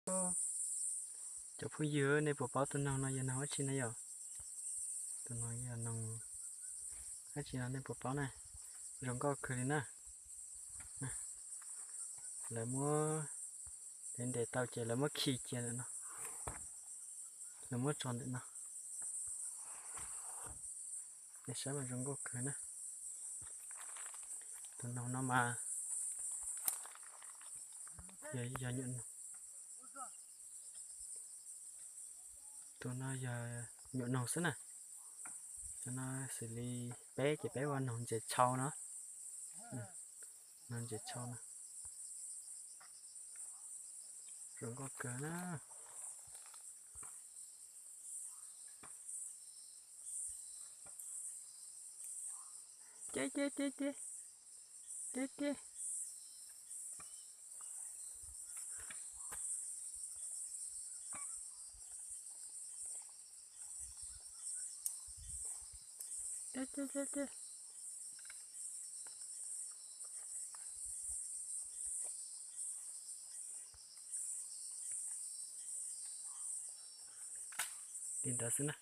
Cov phooj ywg, nej puas paub tus noog no yog noog dab tsi na yom? Tus no yog noog dab tsi no nej puas paub na? Zoo nkauj kawg li na. Lawv muab, lawv ntes tau ces lawv muab khi cia ntawm no, lawv muab tso ntawm no. Nej saib mas zoo nkauj kawg na. Tus noog no mas yog, yog nyuam noog. Tus no yog nyuam noog xwb na. Cov no xws li peb ces peb ua noog ntses tshau no. Noog ntses tshau no. Zoo nkauj kawg na. Ces, ces, ces, ces, ces, ces. Ces, ces, ces, ces. Li ntawd xwb na.